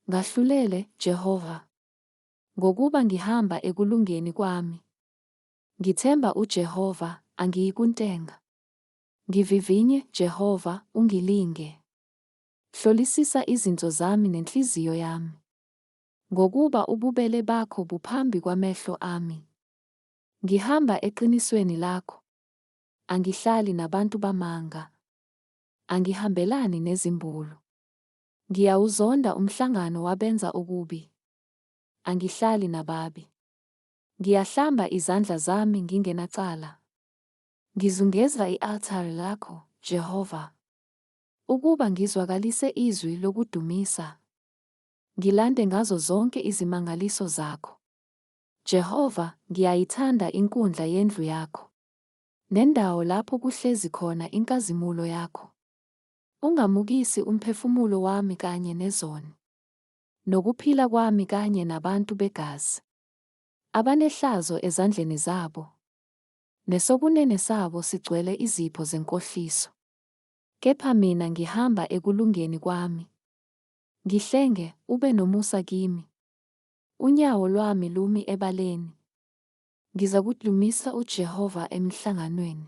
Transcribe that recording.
Ngahlulele, Jehova, ngokuba ngihamba ekulungeni kwami. Ngithemba uJehova, angiyikuntenga. Ngivivinye, Jehova, ungilinge. Hlolisisa izinso zami nenhliziyo yami. Ngokuba ububele bakho buphambi kwamehlo ami. Ngihamba eqinisweni lakho. Angihlali nabantu bamanga. Angihambelani nezimbulu. Ngiyawuzonda umhlangano wabenza okubi. Angihlali nababi. Ngiyahlamba izandla zami ngingenacala. Ngizungeza i-altare lakho, Jehova, ukuba ngizwakalise izwi lokudumisa, ngilande ngazo zonke izimangaliso zakho. Jehova, ngiyayithanda inkundla yendlu yakho, nendawo lapho kuhlezi khona inkazimulo yakho. Ungamukisi umphefumulo wami kanye nezoni, nokuphila kwami kanye nabantu begazi, abanehlazo ezandleni zabo, nesokunene sabo sigcwele izipho zenkohliso. Kepha mina ngihamba ekulungeni kwami. Ngihlenge, ube nomusa kimi. Unyawo lwami lumi ebaleni. Ngizakudumisa uJehova emhlanganweni.